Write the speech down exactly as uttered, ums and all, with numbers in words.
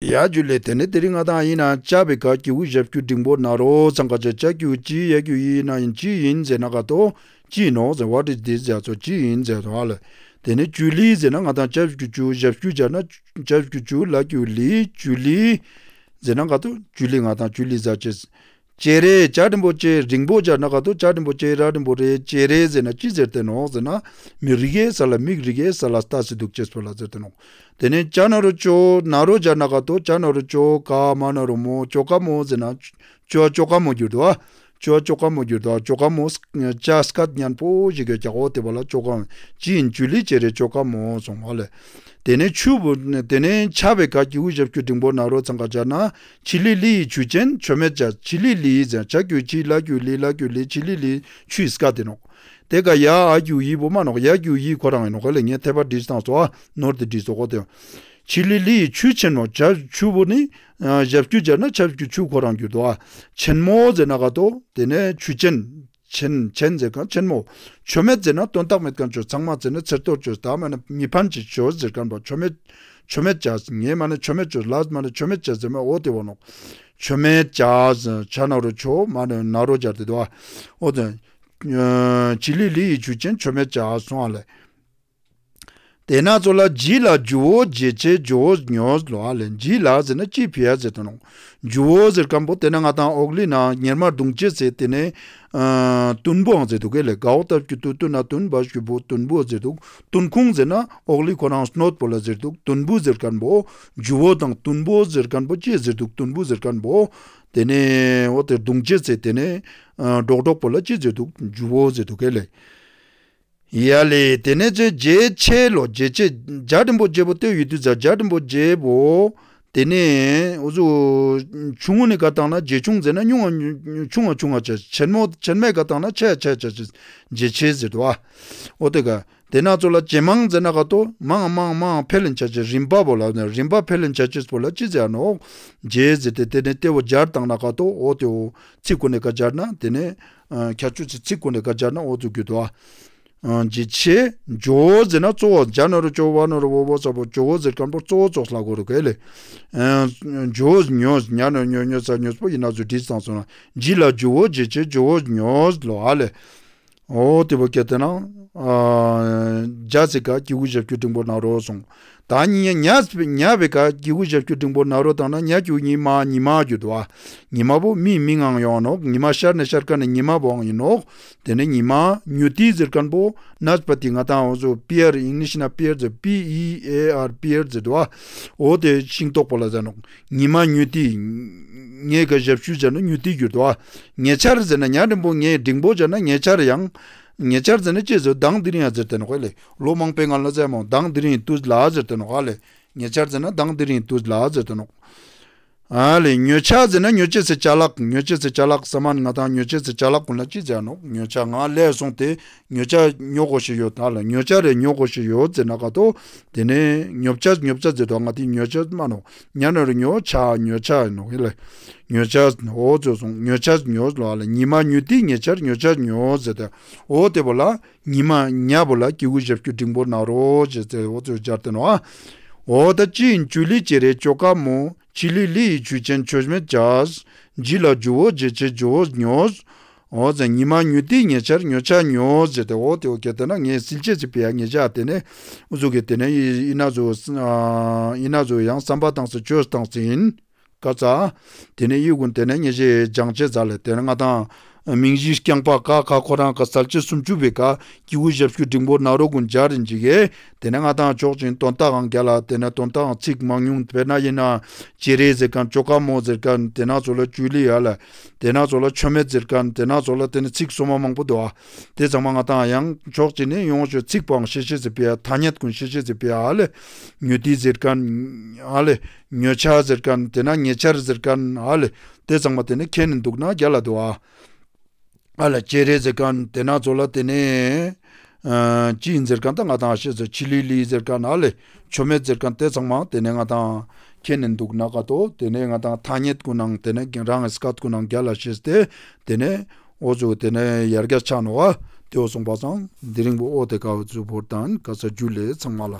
ཡ་ཇུ་ལེ། དེ་ནས་དེ་རིང་ང་དང་ཡིན་ན་ཅ་བོའི་ཀ་གི་གུ་ཞབས་ཀྱུ་འགྲེང་བུ་ན་རོ་ཚང་ཀ་ཅ་ཅ་གི་གུ་ཅི་ཡ་གི་གུ་ཡིན་ན་ཡིན་ཅི་ཡིན་ཟེར་ན་ག་ཏོ་ཅི་ནོག་ཟེར། What is this ཟེར་ཚོ་ཅི་ཡིན་ཟེར་ཚོ་ཨ་ལེ། དེ་ནས་ཅུ་ལི་ཟེར་ན་ང་དང་ཅ་གི་གུ་ཅུ་ཞབས་ཀྱུ་སྦྱར་ན་ཅ་གི་གུ་ཅུ་ལ་གི་གུ་ལི་ཅུ་ལི་ཟེར་ན་ག་ཏོ་ཅུ་ལི་ང་དང་ཅུ་ལི་ཟེར་ཅེས། ཅེ་རེ་ཅ་འགྲེང་བུ་ཅེ་འགྲེང་བུ་སྦྱར་ན་ག་ཏོ་ཅ་འགྲེང་བུ་ཅེ་ར་འགྲེང་བུ་རེ་ཅེ་རེ་ཟེར་ན་ཅི་ཟེར་ཏེ་ནོག་ཟེར་ན་མིག་རིག་གེ་ས་ལ་མིག་རིག་གེ་ས་ལ་ལྟ་སེ་འདུག་ཅེས་པོ་ལ་ཟེར་ཏེ་ནོག་དེ་ནས་ཅ་ན་རོ་ཅོ་ན་རོ་སྦྱར་ན་ག་ཏོ་ཅ་ན་རོ་ཅོ་ཀ་མ་ན་རོ་མོ་ཅོ་ཀ་མོ་ཟེར་ན་ཅོ་ཅོ་ཀ་མོ་གྱུར་དོ། ཅོ་ཅོ་ཀ་མོ་གྱུར་དོ། ཅོ་ཀ་མོ་ཅ་སྐད་སྙན་པོ་ཞིག་གི་ཀྱག་འོ་དེ་བོ་ལ་ཅོ་ཀ་མོ། ཅི་ཡིན་ཅུ་ལི་ཅེ་རེ་ཅོ་ཀ་མོ་སོང་བ་ལེ། དེ་ནས་ཆུ་བོ་དེ་ནས་ཆ་བོའི་ཀ་གི་གུ་ཞབས་ཀྱུ་འགྲེང་བུ་ན་རོ་ཚང་ཀ་སྦྱར་ན་ཆི་ལི་ལི་ཡི་ཆུ་ཆེན་ཆོ་མེད་ཅ། ཆི་ལི་ལི་ཟེར་ཅ་གི་གུ་ཅི་ལ་གི་གུ་ལི་ལ་གི་གུ་ལི་ཆི་ལི་ལི་ཆུའི་སྐད་དེ་ནོག་དེ་ཀ་ཡ་ཨ་གི་གུ་ཡི་བོ་མ་ནོག་ཡ་གི་གུ་ཡི་ཁོ་རང་ཡིན་ནོག་ལེ། ངས་ཐེ་བ་བྲིས་སྟངས་སོ་ཨ་ནོར་དེ་བྲིས་སོ་གོ་དེ། ཆི་ལི་ལི་ཡི་ཆུ་ཆེན་མོ་ཆ་ཆུ་བོ་ནི་ཨ་ཞབས་ཀྱུ་སྦྱར་ན་ཆབས་ཀྱུ་ཆུ་ཁོ་རང་གྱུར་དོ་ཨ། ཆེན་མོ་ཟེར་ན་ག་ཏོ་དེ་ནས་ཆུ་ཆེན། ཆེན་ཆེན་ཟེར་ཁན་ཆེན་མོ། ཆོ་མེད་ཟེར་ན་དོན་དག་མེད་ཁན་ཆོ། ཚང་མ་ཟེར་ན་ཚེར་ཏོ་ཆོ། ད་མ་ན་མི་ཕན་ཅི་ཆོ་ཟེར་ཁན་པོ་ཆོ་མེད་ཆོ་མེད་ཅ། ངས་མ་ན་ཆོ་མེད་ཆོ་ལ་མ་ན་ཆོ་མེད་ཅ་ཟེར་མ་འོ་དེ་བོ་ནོག་ཆོ་མེད་ཅ་ཟེར་ཆ་ན་རོ་ཆོ་མ་ན་ན་རོ་སྦྱར་ཏེ་དོ་ཨ། འོ་དེ་ཆི་ལི་ལི་ཡི་ཆུ་ཆེན་ཆོ་མེད་ཅ་སོང་ཨ་ལེ། དེ་ན་ཚོ་ལ་ཇི་ལ་ཇུ་བོ་ཇེ་ཆེ་ཇོ་བོ་ཉོས་ལོ་ཨ་ལེ། ཇི་ལ་ཟེར་ན་ཅི་ཕི་ཡ་ཟེར་དོ་ནོག་ཇུ་བོ་ཟེར་ཁན་པོ་དེ་ན་ང་དང་འོག་ལི་ན་ཉེར་མ་དུང་ཅེས་ཟེར་དེ་ནས་ཨ་དུན་བོའང་ཟེར་དུག་གེ་ལེ། གའོ་ཏ་གུ་ཏུ་ཏུ་ན་དུན་བ་ཞབས་ཀྱུ་བོ་དུན་བོ་ཟེར་དུག་དུན་ཁུང་ཟེར་ན་འོག་ལི་ཁོ་རང་སྣོད་པོ་ལ་ཟེར་དུག་དུན་བུ་ཟེར་ཁན་པོ་ཇུ་བོ་དང་དུན་བོ་ཟེར་ཁན་པོ་ཅི་ཟེར་དུག་དུན་བུ་ཟེར་ཁན་པོ་དེ་ནས་འོ་དེ་དུང་ཅེས་ཟེར་དེ་ནས་ཨ་སྒྲོག་སྒྲོག་པོ་ལ་ཅི་ཟེར་དུག་ཇུ་བོ་ཟེར་དུག་གེ་ལེ། ཡ་ལེ། དེ་ནས་ཅེ་ཇེ་ཆེ་ལོ། ཇེ་ཆེ་ཇ་འགྲེང་བུ་ཇེ་བོ་ཏེ་ཡོད་དུས་ཟ་ཇ་འགྲེང་བུ་ཇེ་བོ། དེ་ནས་འུ་ཟུ་ཆུང་ངུ་ནི་ཀ་བཏང་ན་ཇེ་ཆུང་ཟེར་ན་ཉུང་ང་ཆུང་ང་ཆུང་ང་ཆེ། ཆེན་མོ་ཆེན་མོའི་ཀ་བཏང་ན་ཆེ་ཆེ་ཆེ་ཆེ་ཇེ་ཆེ་ཟེར་དོ་ཨ། འོ་དེ་ཀ་དེ་ན་ཚོ་ལ་ཇེ་མང་ཟེར་ན་ཀ་ཏོ་མང་མང་མང་འཕེལ་ལེན་ཆ་ཆེ་རིམ་པ་བོ་ལ་རིམ་པ་འཕེལ་ལེན་ཆ་ཆེས་པོ་ལ་ཅི་ཟེར་ནོག་ཇེ་ཟེར་ཏེ་དེ་ནས་ཏེ་བོ་སྦྱར་བཏང་ན་ཀ་ཏོ་འོ་ཏེ་བོ་ཚིག་ཀུན་ནི་ཀ་སྦྱར་ན་དེ་ནས། ཨ་ཁྱད་ཆོས་ཚིག་ཚིག་ཀུན་ནི་ཀ་སྦྱར་ན་འོ་ཙོགས་གྱུར་དོ་ཨ། ཨ་ཇེ་ཆེ། ཇོ་བོ་ཟེར་ན་གཙོ་བོ་ཇ་ན་རོ་ཅོ་བ་ན་རོ་བོ་བོ་ས་བོ་ཇོ་བོ་ཟེར་ཁན་པོ་གཙོ་བོ་ཙོགས་ལ་གོ་རུ་གེ་ལེ། ཨ་ཇོ་བོ་ཉོས་ཉ་ན་ཉོ་ཉོ་ས་ཉོས་པོ་ཡིན་ན་ཟུ་བྲིས་ཙང་སོང་ན་ཇི་ལ་ཇུ་བོ་ཇེ་ཆེ་ཇོ་བོ་ཉོས་ལོ་ཨ་ལེ། འོ་ཏེ་བོ་སྐད་དེ་ན་ཨ་ཇ་ཟེར་ཀ་གི་གུ་ཞབས་ཀྱུ་འགྲེང་བུ་ན་རོ་སོང་། ད་ཉ་ཉ་ཉ་བོའི་ཀ་གི་གུ་ཞབས་ཀྱུ་འགྲེང་བུ་ན་རོ་བཏང་ན་ཉ་གི་གུ་ཉི་མ་ཉི་མ་གྱུར་དོ་ཨ། ཉི་མ་བོ་མི་མི་ངང་ཡོང་ནོག་ཉི་མ་ཤར་ནས་ཤར་ཁན་ནི་ཉི་མ་བོའང་ཡིན་ནོག་དེ་ནས་ཉི་མ་ཉུ་ཏི་ཟེར་ཁན་པོ་ནས་པ་ཏི་ང་དང་འོ་ཟོ་པི་ཨར་ཨིང་ལིཤ་ན་པི་ཨར་ཟེར་པི་ཨི་ཨེ་ཨར་པི་ཨར་ཟེར་དོ་ཨ། འོ་དེ་ཤིང་ཏོག་པོ་ལ་ཟེར་ནོག་ཉི་མ་ཉུ་ཏི། ངའི་ཀ་ཞབས་ཀྱུ་ཟེར་ན་ཉུ་ཏི་གྱུར་དོ་ཨ། ཉེ་ཆར་ཟེར་ན་ཉ་འགྲེང་བུ་ངའི་འགྲེང་བུ་ཟེར་ན་ཉེ་ཆར་ཡང་། ཉེ་ཆར་ཟེར་ན་ཅི་ཟེར་མདང་དེ་རིང་ཡང་ཟེར་ཏེ་ནོག་ལེ། ལོ་མང་པོའི་སྔ་ལ་ཟེར་མོ་མདང་དེ་རིང་དུས་ལ་ཟེར་ཏེ་ནོག་ཨ་ལེ། ཉེ་ཆར་ཟེར་ན་མདང་དེ་རིང་དུས་ལ་ཟེར་ཏེ་ནོག་ཨ་ལེ། ཉོ་ཆ་ཟེར་ན་ཉོ་ཅེས་སི་ཅ་ལག་ཉོ་ཅེས་སི་ཅ་ལག་ས་མ་ང་དང་ཉོ་ཅེས་སི་ཅ་ལག་ཀུན་ལ་ཅི་ཟེར་ནོག་ཉོ་ཆ་ང་ལས་སོང་སྟེ་ཉོ་ཆ་ཉོ་གོ་ཤེས་ཡོད་ཨ་ལེ། ཉོ་ཆ་རེ་ཉོ་གོ་ཤེས་ཡོད་ཟེར་ན་ག་ཏོ། དེ་ནས་ཉོ་ཆ་ཉོ་ཆ་ཟེར་དོ་ང་དེ་ཉོ་ཆ་མ་ནོག་ཉ་ན་རོ་ཉོ་ཆ་ཉོ་ཆ་ཡིན་ནོག་ལེ། ཉོ་ཆ་འོ་ཙོགས་སོང་ཉོ་ཆ་ཉོས་ལོ་ཨ་ལེ། ཉི་མ་ཉུ་ཏི་ཉེ་ཆར་ཉོ་ཆ་ཉོས་ཟེར་ཏེ་འོ་ཏེ་བོ་ལ་ཉི་མ་ཉ་བོ་ལ་གི་གུ་ཞབས་ཀྱུ་འགྲེང་བུ་ན་རོ་ཟེར་ཏེ་འོ་ཙོགས་སྦྱར་ཏེ་ནོག་ཨ། འོ་ད་ཅི་ཡིན་ཅུ་ལི་ཅེ་རེ་ཅོ་ཀ་མོ། ཆི་ལི་ལི་ཡི་ཆུ་ཆེན་ཆོ་མེད་ཅ། ཇི་ལ་ཇུ་བོ་ཇེ་ཆེ་ཇོ་བོ་ཉོས། འོ་ཟེར་ཉི་མ་ཉུ་ཏི་ཉེ་ཆར་ཉོ་ཆ་ཉོས་ཟེར་ཏེ་འོ་ཏེ་འོ་ཀེ་ཏེ་ན་ངས་སིལ་ཅེས་སི་ཕི་ཡ་ངེ་ཅག་ཏེ་ནེ་འུ་ཟུག་གི་ཏེ་ནེ་ཨི་ན་ཟུག་ཨ་ཨི་ན་ཟུག་ཡང་བསམ་པ་བཏང་སེ་ཆོས་བཏང་སེ་ཡིན། ཀ་ཙ། ཏེ་ནེ་ཨི་གུན་ཏེ་ནེ་ངེ་ཅག་སྦྱང་ཅེས་ཟ་ལེ། ཏེ་ནེ་ང་དང་མིང་གཞི་རྐྱང་པ་ཀ་ཁ་ཁོ་རང་ཀ་གསལ་བྱེད་སུམ་ཅུ་པའི་ཀ་གི་གུ་ཞབས་ཀྱུ་འགྲེང་བུ་ན་རོ་གུན་སྦྱར་རིན་ཅིག་གེ། ཏེ་ནེ་ང་དང་ཕྱོགས་ཅིག་དོན་དག་གང་རྒྱལ་ལ། ཏེ་ནེ་དོན་དག་གང་ཚིག་མང་ཉུང་དཔེར་ན་ཡིན་ན་ཅེ་རེ་ཟེར་ཁན་ཅོ་ཀ་མོ་ཟེར་ཁན་ཏེ་ན་ཚོ་ལ་ཅུ་ལི་ཡ་ལ། ཏེ་ན་ཚོ་ལ་ཆོ་མེད་ཟེར་ཁན་ཏེ་ན་ཚོ་ལ་ཏེ་ནེ་ཚིག་སོ་མ་མང་པོ་འདུག་ཨ། ཏེ་ཚང་མ་ང་དང་ཡང་ཕྱོགས་ཅིག་ནེ་ཡོང་ཞོ་ཚིག་པོའང་ཤེས་ཤེས་ཟེར་པེ་ཡ་ཐ་སྙད་གུན་ཤེས་ཤེས་ཟེར་པེ་ཡ་ཨ་ལེ། ཉུ་ཏི་ཟེར་ཁན་ཨ་ལེ། ཉོ་ཆ་ཟེར་ཁན་ཏེ་ན་ཉེ་ཆར་ཟེར་ཁན་ཨ་ལེ། ཏེ་ཚང་མ་ཏེ་ནེ་ཁྱེན་ནེ་འདུག་ན་རྒྱལ་ལ་འདུག་ཨ། ཨ་ལ་ཅེ་རེ་ཟེར་ཁན་ཏེ་ན་ཚོ་ལ་ཏེ་ནེ་ཨ་ཅི་ཡིན་ཟེར་ཁན་ད་ང་དང་ཤེས་ཟེར་ཆི་ལི་ལི་ཟེར་ཁན་ཨ་ལེ་ཆོ་མེད་ཟེར་ཁན་ཏེ་ཚང་མ་ཏེ་ནེ་ང་དང་ཁྱེན་ནེ་འདུག་ན་ཀ་ཏོ་ཏེ་ནེ་ང་དང་ཐ་སྙད་གུན་ནང་ཏེ་ནེ་རང་སྐད་གུན་ནང་རྒྱལ་ལ་ཤེས་ཏེ་ཏེ་ནེ་འོ་ཟུག་ཏེ་ནེ་ཡར་རྒྱས་ཆ་ནོག་ཨ། ཏེ་འོ་སོང་པ་སང་དེ་རིང་པོ་འོ་ཏེ་ཀ་འོ་ཟུག་བོར་དང་ཀ་ས་ཇུ་ལེ་ཚང་མ་ལ།